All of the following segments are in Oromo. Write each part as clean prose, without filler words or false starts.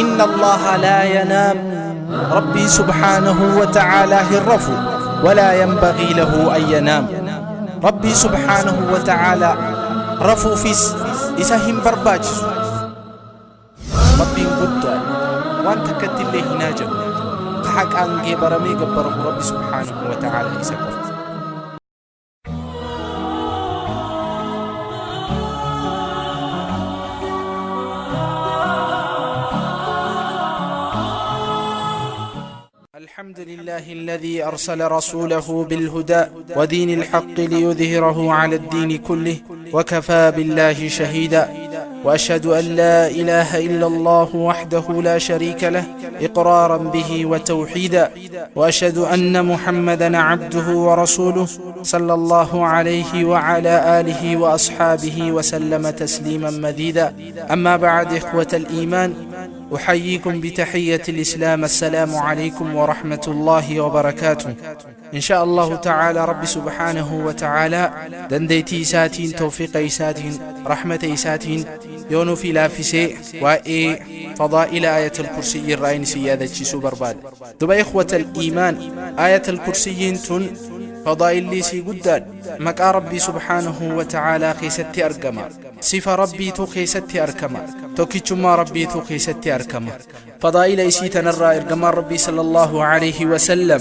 إن الله لا ينام ربي سبحانه وتعالى هرف ولا ينبغي له أن ينام ربي سبحانه وتعالى رفو فيس إسهم برباج ربي قد وانت كت الله ناجم حق أنجي برمي قبره ربي سبحانه وتعالى إسكف. الحمد لله الذي أرسل رسوله بالهدى ودين الحق ليظهره على الدين كله وكفى بالله شهيدا، وأشهد أن لا إله إلا الله وحده لا شريك له إقرارا به وتوحيدا، وأشهد أن محمدا عبده ورسوله صلى الله عليه وعلى آله وأصحابه وسلم تسليما مزيدا. أما بعد، إخوة الإيمان، أحييكم بتحية الإسلام، السلام عليكم ورحمة الله وبركاته. إن شاء الله تعالى رب سبحانه وتعالى دنديتي ساتين توفيق ساتين رحمة ساتين يونو في لافسي وإي فضائل آية الكرسي الرأين سيادة سوبر باد. دبا إخوة الإيمان، آية الكرسي تن فضائل ليسي قداد مكا ربي سبحانه وتعالى خيستي أرقما، صفة ربي تو خيستي أركما، توكيتشما ربي تو خيستي أركما. فضائل إسي تنرى إرقما ربي صلى الله عليه وسلم.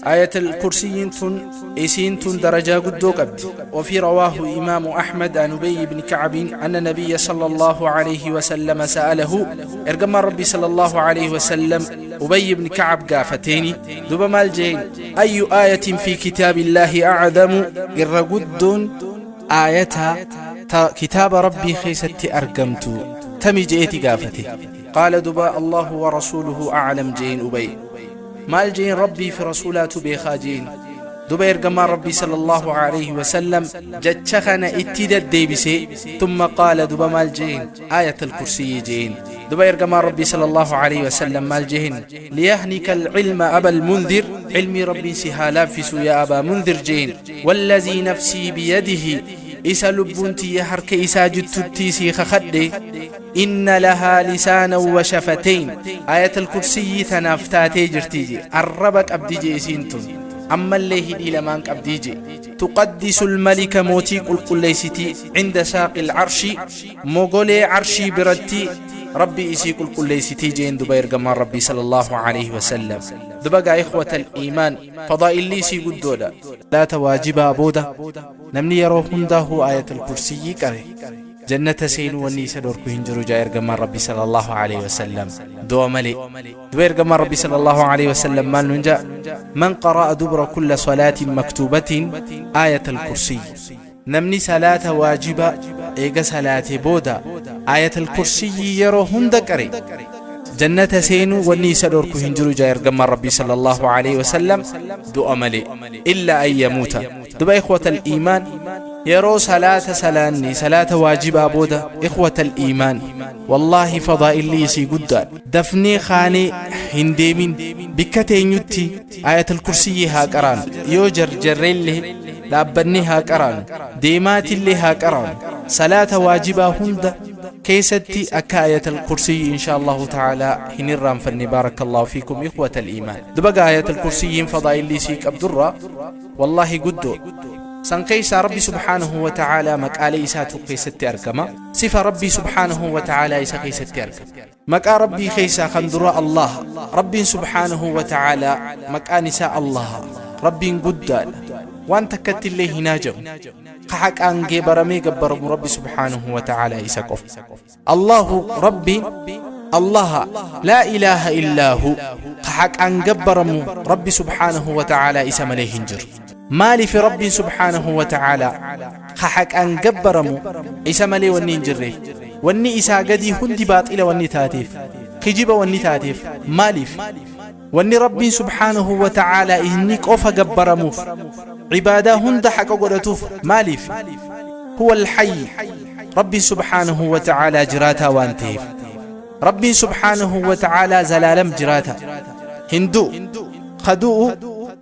آية الكرسي تن إسين تن درجة قدو قبد. وفي رواه إمام أحمد عن أبي بن كعب أن النبي صلى الله عليه وسلم سأله إرقما ربي صلى الله عليه وسلم أبي بن كعب قافتيني دوب مالجين أي آية في كتاب الله أعظم إرقد آيتها كتاب ربي خيستي أرقمت تمي جئتي قافتي. قال دبا الله ورسوله أعلم جين أبي مال جين ربي في رسولات بيخا جين. دبا إرقما ربي صلى الله عليه وسلم جتشخنا اتدى ديبسي. ثم قال دبا مال جين آية الكرسي جين. دبا إرقما ربي صلى الله عليه وسلم مال جين ليهنك العلم أبا المنذر، علمي ربي سهالا في يا أبا منذر جين. والذي نفسي بيده إسا لبنتي يحرك إسا جتتي سيخ خدي إن لها لسانا وشفتين. آية الكرسي تنافتاتي جرتيجي الربك أبديجي إسينتون أما اللي هدي لمانك أبديجي. تقدس الملك موتي قل قليستي عند ساق العرش مغولي عرشي برتي ربي إسي قل قليستي جين. دبير قمار ربي صلى الله عليه وسلم. دبقى إخوة الإيمان فضائل ليسي قدولا لا تواجب أبودا نمني يرو هنده آية الكرسي كره جنة سين ونيس دوركو هنجرو جاير قمار ربي صلى الله عليه وسلم. دو ملي دوير قمار ربي صلى الله عليه وسلم مال ننجا من قرأ دبر كل صلاة مكتوبة آية الكرسي. نمني صلاة واجبة إيجا صلاة بودا آية الكرسي يرو هند كري جنة سين ونيس دوركو هنجرو جاير قمار ربي صلى الله عليه وسلم. دو أملي إلا أن يموت. دبا إخوة الإيمان يرو صلاة سلاني صلاة واجب بودا إخوة الإيمان والله فضائل ليسي قدان دفني خاني هنديمين بكتين يتي آية الكرسي ها قران يوجر جرين له لابني ها قران ديمات اللي ها قران صلاة واجبة هند كيستي أكاية الكرسي إن شاء الله تعالى هنرام فني. بارك الله فيكم إخوة الإيمان. دبقى آية الكرسي فضائل ليسي عبد الرا والله قدو سنقيس ربي سبحانه وتعالى مكالي إساتو قيستي أركما صفة ربي سبحانه وتعالى إسا قيستي أركما مكا ربي خيسا خندراء الله ربي سبحانه وتعالى مكا نساء الله ربي قدال وانت كت الله ناجم قحك أنجي برمي قبرم ربي سبحانه وتعالى إسا قف الله ربي الله لا إله إلا هو قحك أنجبرم ربي سبحانه وتعالى إسا مليه هنجر مالي في ربي سبحانه وتعالى خحك أن جبرمو إسا مالي وني نجري وني إسا قدي هندي باطلة وني تاتيف خجيبة وني تاتيف مالي وني ربي سبحانه وتعالى إنك أوفا جبرمو عبادة هند حق قدتوف مالي هو الحي ربي سبحانه وتعالى جراتا وانتيف ربي سبحانه وتعالى زلالم جراتا هندو خدوء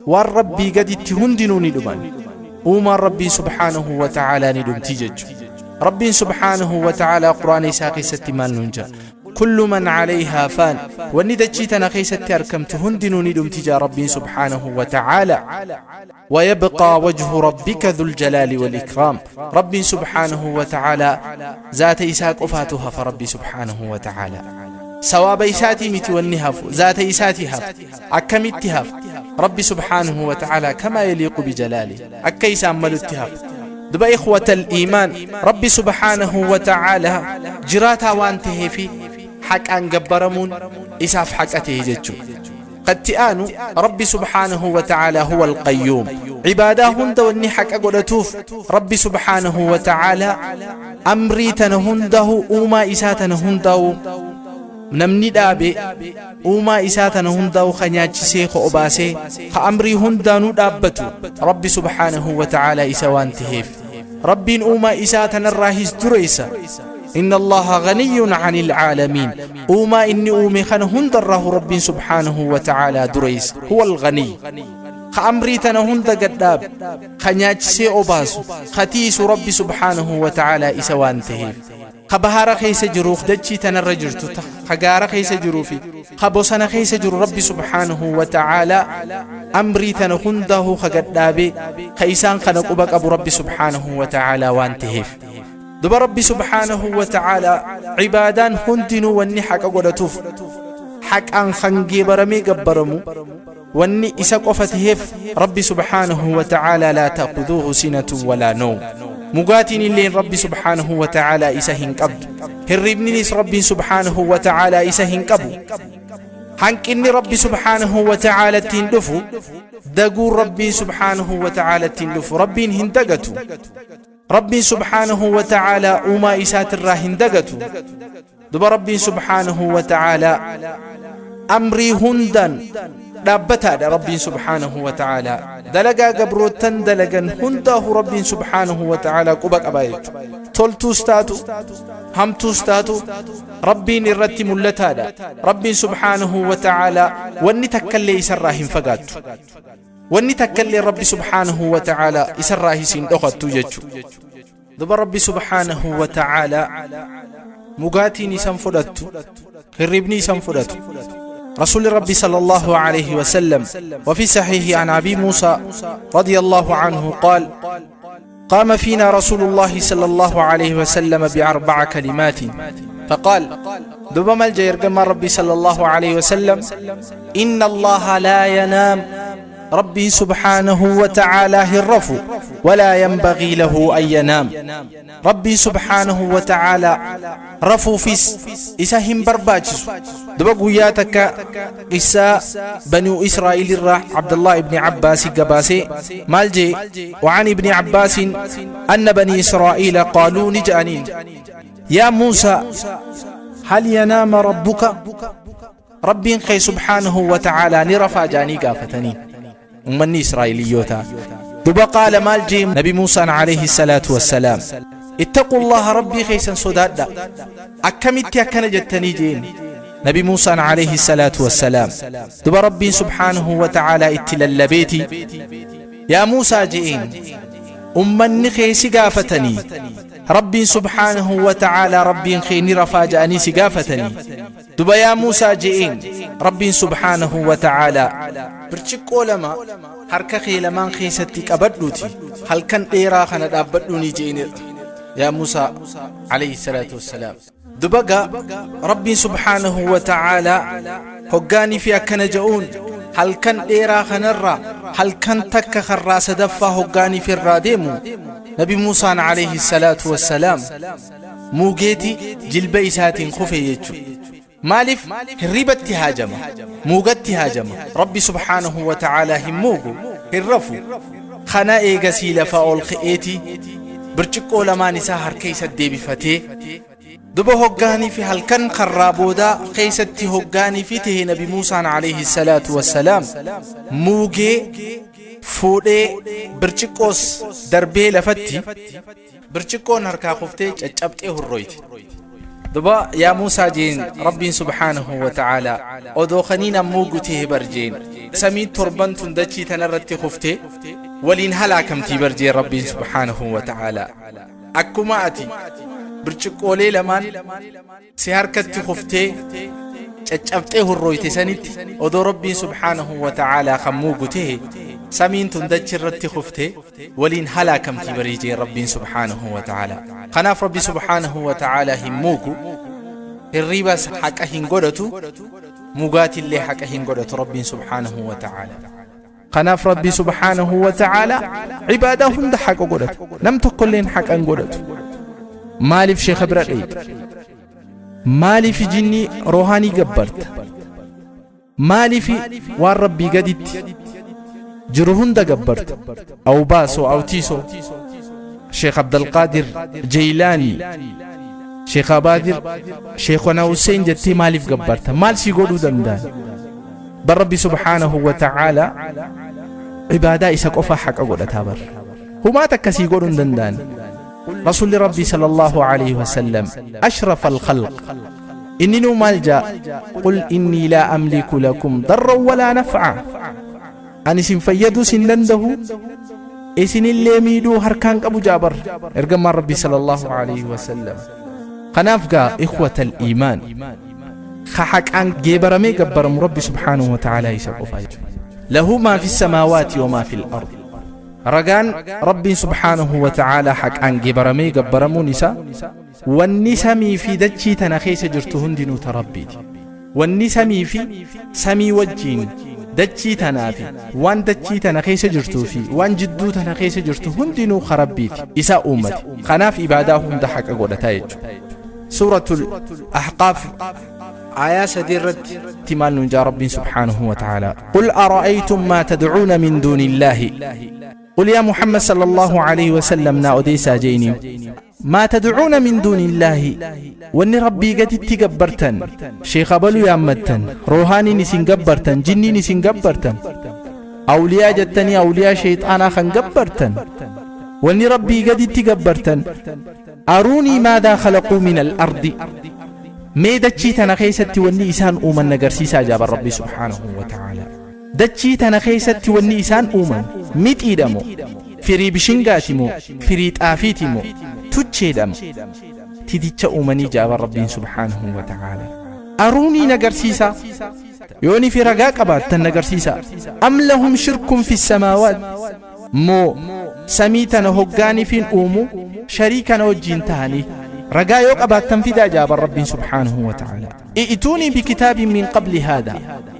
والربي قد اتهندنوني دمان وما ربي سبحانه وتعالى ندم تيجج. Rabbiin subhaanahu wa ta'aalaa Qur'aana isaa keessatti maal nuun jedha? Kullu man calayhaa faan, wanni dachii tana keessatti argamtu hundinuu ni dhumti jaa Rabbiin subhaanahu wa ta'aalaa. ويبقى وجه ربك ذو الجلال والإكرام. ربي سبحانه وتعالى ذات إساق أفاتها، فربي سبحانه وتعالى سواب إساتي متي والنهف ذات إساتي هف أكمت هف ربي سبحانه وتعالى كما يليق بجلاله أكيس أمل التهف. دبا إخوة الإيمان، ربي سبحانه وتعالى جراتا وانته في حق أن جبرمون إساف حق أتهجتشو قد تآنوا. ربي سبحانه وتعالى هو القيوم، عباده هند والني حق أقولتوف ربي سبحانه وتعالى أمري تنهنده أوما إساتنا هنده namni dhaabe uumaa isaa tana hundaa'u ka nyaachisee, ka obaasee, ka amrii hundaanuu dhaabbatu Rabbi subhaanahu wa ta'aalaa isa waan taheef, Rabbiin uumaa isaa tanarraa his dureessa. إن الله غني عن العالمين. وما إني أومي خان هند الراه ربي سبحانه وتعالى دريس، هو الغني، خأمري تنا هند قداب خنياجسي أوباسو ختيس ربي سبحانه وتعالى إسوان تهيف، خبهارا خيس جروخ دجي تنا الرجرتو، خجارا خيس جروفي، خبوسنا خيس جرو، ربي سبحانه وتعالى أمري تنا هنده خقدابي خيسان خنقبك أبو ربي سبحانه وتعالى وانتهيف. دبا ربي سبحانه وتعالى عبادان هندنو واني حق قدتوف حق أن خنجي برمي قبرمو واني إسا قفتهف ربي سبحانه وتعالى لا تأخذوه سنة ولا نوم. مقاتين اللين ربي سبحانه وتعالى إسا هنقبض هربنيس ربي سبحانه وتعالى إسا هنقبو حنك إني ربي سبحانه وتعالى تندفو دقو ربي سبحانه وتعالى تندفو ربي هندقتو ربي سبحانه وتعالى أوما إسات الراهن دقتو. دبا ربي سبحانه وتعالى أمري هندن دابتا ربي سبحانه وتعالى دلقا قبروتن دلقا هنده ربي سبحانه وتعالى قبك أبايج تولتو ستاتو همتو ستاتو ربي نرتي ملتادا ربي سبحانه وتعالى واني تكلي إسراهن فقاتو واني تكلي ربي سبحانه وتعالى إسراه سين أخذتو جتشو. دبا ربي سبحانه وتعالى مقاتيني سنفدتو هربني سنفدتو. رسول ربي صلى الله عليه وسلم وفي صحيح عن أبي موسى رضي الله عنه قال: قام فينا رسول الله صلى الله عليه وسلم بأربع كلمات فقال، دبا ملجأ يرقم ربي صلى الله عليه وسلم: إن الله لا ينام، ربي سبحانه وتعالى هرف ولا ينبغي له أن ينام. ربي سبحانه وتعالى رفو فيس إساهم برباجس. دبا قوياتك إساء بنو إسرائيل الراح عبد الله بن عباس قباسي مالجي وعن ابن عباس أن بني إسرائيل قالوا نجانين: يا موسى هل ينام ربك؟ ربي خي سبحانه وتعالى نرفع جاني قافتني أمني إسرائيليوتا. دبا قال مالجي نبي موسى عليه الصلاة والسلام: اتقوا الله ربي خيسا صدادا أكمت يكن جتني جين نبي موسى عليه الصلاة والسلام. دبا ربي سبحانه وتعالى اتللبيتي يا موسى جئين أمني خيسي قافتني ربي سبحانه وتعالى ربي خيني رفاجأني سقافتني. دبا يا موسى جئين ربي سبحانه وتعالى برشقو لما harka kee lamaan keessatti qabadhuuti halkan dheeraa kana dhaabbadhuuni jeen يا موسى عليه الصلاة والسلام. دبقى ربي سبحانه وتعالى هقاني في أكن جاون هل كان إيرا خنرا هل كان تك خراس دفا هقاني في الراديمو نبي موسى عليه الصلاة والسلام موجيتي جلبي ساتين خفيتشو مالف هربت هاجمة موجت هاجمة ربي سبحانه وتعالى هموغو هرفو خنا إيجاسي لفاول خئيتي برشقو لما نسا هركيسة ديبي فتي دبو هقاني في هلكن خرابودا خيستي هقاني في تهي نبي موسى عليه الصلاة والسلام موجي فودي برشقوس دربي لفتي برشقو هركا خفتي چچبتي هرويتي دبا يا موسى جين ربي سبحانه وتعالى ودو خنينا موجته برجين سمين تربان تندشي تنرتي خفتي ولين هلاكم تبرجي ربي سبحانه وتعالى. Akkuma ati birciqqoolee lamaan si harkatti kuftee caccabxee hurrooyte sanitti, odoo Rabbiin subhaanahu wa ta'aalaa kan muugu ta'e, samiin tun dachi irratti kuftee waliin halaakamtii barii jee Rabbiin subhaanahu wa ta'aalaa. Kanaaf Rabbi subhaanahu wa ta'aalaa hin muugu, hirribas haqa hin godhatu, mugaatillee haqa hin godhatu Rabbiin subhaanahu wa ta'aalaa. Kanaaf Rabbi subhaanahu wa ta'aalaa cibaadaa hunda haqa godhata, nam tokkolleen haqa hin godhatu. Maaliif sheeka bira dheeyta? Maaliif jinnii roohaanii gabbarta? Maaliif waan Rabbii gaditti jiru hunda gabbarta? Aw baasoo, aw tiisoo, Sheekh Abdalqaadir Jeylaanii, Sheekh Abaadir, Sheekona Hussein jettee maaliif gabbarta? Maal sii godhuu danda'an? Bar Rabbi subhaanahu wa ta'aalaa cibaadaa isa qofa haqa godhataa bar. Humaa takka sii godhuu hin danda'an. Rasuulli Rabbii sallallahu alayhi wasallam, ashraf alkhalq, inni nuu maal jaa? "Qul innii laa amliku lakum darran walaa naf'a." Ani isin fayyaduus hin danda'u, isinillee miidhuu harkaan qabu jaa bar ergamaan Rabbii sallallahu alayhi wasallam. Kanaaf gaa, ikhwata al-iimaan, ka haqaan geebaramee gabbaramu Rabbi subhaanahu wa ta'aalaa isa qofa jechuudha. Lahu maa fi samaawaati wa maa fi al-ard. Ragaan Rabbiin subhaanahu wa ta'aalaa haqaan geebaramee gabbaramuun isaa, wanni samii fi dachii tana keessa jirtu hundinuu ta Rabbiiti. Wanni samii fi samii wajjiin dachii tanaa fi waan dachii tana keessa jirtuu fi waan jidduu tana keessa jirtu hundinuu ka Rabbiiti, isaa uummate. Kanaaf ibaadaa hunda haqa godhataa jechuudha. Suuratul Ahqaaf aayaa 3 irratti maal nuun jaa Rabbiin subhaanahu wa ta'aalaa? "Qul ara'aytum maa tadcuuna min duuni illaahi." "Qul yaa Muhammad sallallahu alayhi wasallam, naa odeessaa jeeni, maa tadcuuna min duuni illaahi, wanni Rabbii gaditti gabbartan, sheekha baluu yaammattan, roohaaniin isin gabbartan, jinniin isin gabbartan, awliyaa jettanii awliyaa sheexaanaa kan gabbartan, wanni Rabbii gaditti gabbartan, aruunii maadaa khalaquu min al-ardi, mee dachii tana keessatti wanni isaan uuman agarsiisaa" jaaban Rabbii subhaanahu wa ta'aalaa. Dachii tana keessatti wanni isaan uuman mixiidha moo, firii bishingaati moo, firii xaafiiti moo, tucheedha moo, titicha uumanii jaaban Rabbiin subhaanahu wa ta'aalaa. Aruunii agarsiisaa, yooni fi ragaa qabaattan agarsiisaa. "Am lahum shirkun fi samaawaat", moo samii tana hoggaanifiin uumu shariikana wajjiin tahanii, ragaa yoo qabaattan fidaa jaaban Rabbiin subhaanahu wa ta'aalaa. "I'tuunii bikitaabin min qabli haadha",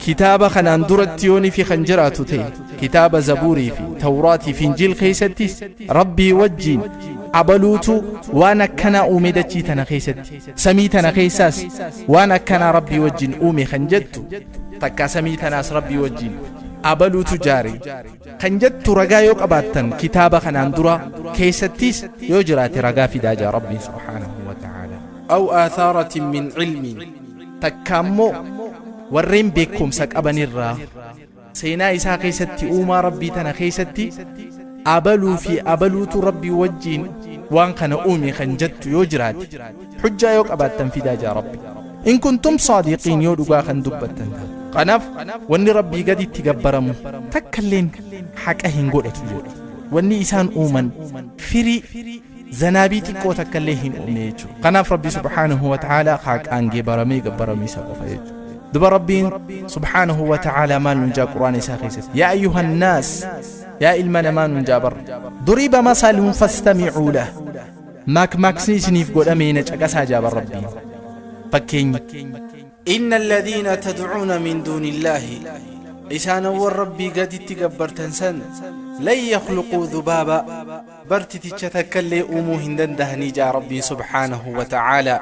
kitaaba kanaan duratti yooni fi kan jiraatu ta'e, kitaaba Zabuurii fi Tawraatii fi Injiil keessattis Rabbii wajjiin abaluutu waan akkanaa uume dachii tana keessatti, samii tana keessaas waan akkanaa Rabbii wajjiin uume kan jettu, takka samii tanaas Rabbii wajjiin abaluutu jaare kan jettu, ragaa yoo qabaattan kitaaba kanaan dura keessattis yoo jiraate ragaa fidaa jaa Rabbiin subhaanahu wa ta'aalaa. "Aw aatharatin min cilmin", takka ammoo warreen beekumsa qabanirraa, seenaa isaa keessatti, uumaa Rabbii tana keessatti abaluu fi abaluutu Rabbii wajjiin waan kana uume kan jettu yoo jiraate, hujjaa yoo qabaattan fidaa jaa Rabbi, "in kuntum saadiqiin", yoo dhugaa kan dubbattan taate. Kanaaf wanni Rabbii gaditti gabbaramu takkalleen haqa hin godhatu jedhu. Wanni isaan uuman firii zanaabii xiqqoo takkallee hin uumne jechuudha. Kanaaf Rabbi subhaanahu wa ta'aalaa haqaan geebaramee gabbaramee isa qofa jechuudha. Duba Rabbiin subhaanahu wa ta'aalaa maal nun jaa Qur'aana isaa keessatti? "Yaa ayyuhan naas", yaa ilma namaa nun jaa barra. "Duriba masalun fastamicuu lah", maakmaaksni isiniif godhamee na caqasaa jaa bar Rabbiin. Fakkeenyi. "Inna alladhiina tadcuuna min duuni illaahi", isaanawwan Rabbii gaditti gabbartan san, "lan yakhluquu dhubaaba", bar titicha takkallee uumuu hin dandahanii jaa Rabbiin subhaanahu wa ta'aalaa.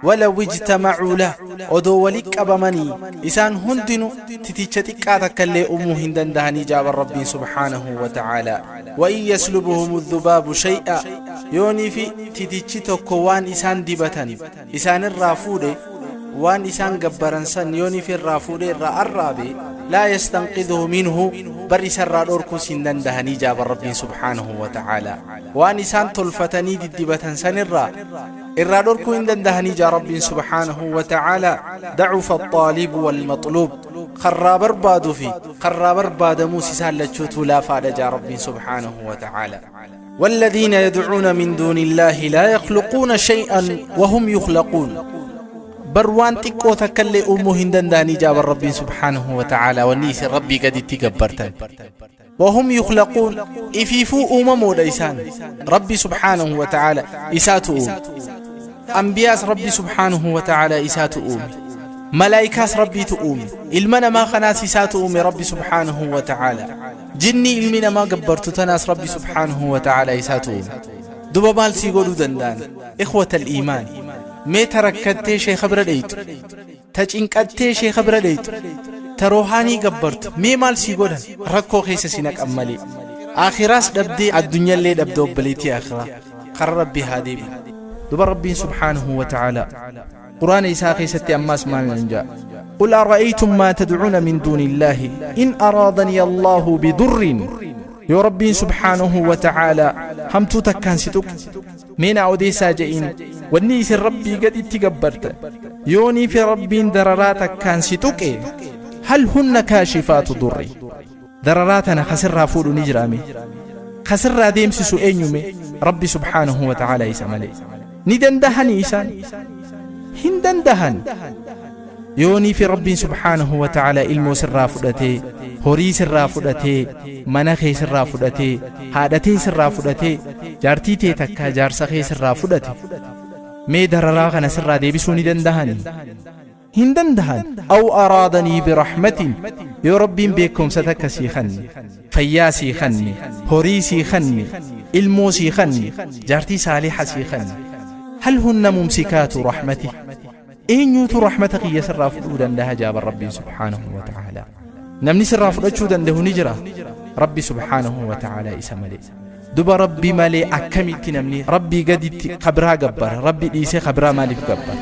"Walaw ijtamacuu lah", odoo wali qabamanii isaan hundinu titicha xiqqaa takkallee uumuu hin dandahanii jaa bar Rabbiin subhaanahu wa ta'aalaa. "Wa in yaslubuhum dhubaabu shay'a", yoonii fi titichi tokko waan isaan dibatan isaanirraa fuudhe, waan isaan gabbaran san yooniif irraa fuudhe irraa arraabe, "laa yastanqidhu minhu", bar isarraa dhorkuus hin dandahanii jaaban Rabbiin subhaanahu wa ta'aalaa. Waan isaan tolfatanii diddibatan sanirraa irraa dhorkuu hin dandahanii jaa Rabbiin subhaanahu wa ta'aalaa. "Dacufa axaalibu walmaxluub", karraa barbaaduu fi karraa barbaadamuus isaan lachuutuu laafaadha jaa Rabbiin subhaanahu wa ta'aalaa. والذين يدعون من دون الله لا يخلقون شيئا وهم يخلقون. Bar waan xiqqoo takkallee uumuu hin danda'anii jaaban Rabbiin subhaanahu wa ta'aalaa, wanni isin Rabbii gaditti gabbartan. وهم يخلقون, ifiifuu uumamoodha isaan. Rabbi subhaanahu wa ta'aalaa isaatu uume. Ambiyaas Rabbi subhaanahu wa ta'aalaa isaatu uume. Malaayikaas Rabbiitu uume. Ilma namaa kanaas isaatu uume Rabbi subhaanahu wa ta'aalaa. Jinni ilmi namaa gabbartu tanaas Rabbi subhaanahu wa ta'aalaa isaatu uume. Duba maal sii godhuu danda'an? إخوة الإيمان, mee ta rakkattee sheeka bira dheeytu, ta cinqattee sheeka bira dheeytu, ta roohaanii gabbartu, mee maal sii godhan? Rakkoo keessa si naqan malee. Aakhiraas dhabdee, addunyallee dhabde. Obboleettii akhiraa, kara Rabbii haa deebi'u. Duba Rabbiin subhaanahu wa ta'aalaa Quraana isaa keessatti ammaas maal nan ja'a? قل أرأيتم ما تدعون من دون الله إن أرادني الله بضر. Yoo Rabbiin subhaanahu wa ta'aalaa hamtuu takkaan si tuqe, mee naa odeessaa je'iin, wanni isin Rabbii gaditti gabbartan, yoonii fi Rabbiin dararaa takkaan si tuqe, هل هن كاشفات ضره, dararaa tana kasirraa fuudhu ni jiraame? Kasirraa deemsisu eenyume? Rabbi subhaanahu wa ta'aalaa isa malee ni dandahanii? Isaan hin dandahan. Yoonii fi Rabbiin subhaanahu wa ta'aalaa ilmoo sirraa fudhatee, horii sirraa fudhatee, mana kee sirraa fudhatee, haadhatee sirraa fudhatee, jaartii tee takkaa jaarsa kee sirraa fudhate, mee dararaa kana sirraa deebisuu ni dandahanii? Hin dandahan. أو أرادني برحمة, yoo Rabbiin beekumsa takka sii kanne, fayyaa sii kanne, horii sii kanne, ilmoo sii kanne, jaartii saaliha sii kanne, هل هن ممسكات رحمته, eenyuutu rahmata kiyya sirraa fudhuu dandaha jaaban Rabbiin subhaanahu wa ta'aalaa? Namni sirraa fudhachuu danda'u ni jira? Rabbi subhaanahu wa ta'aalaa isa malee. Duba Rabbi malee akkamitti namni Rabbii gaditti kabraa gabbara? Rabbi dhiisee kabraa maaliif gabbara?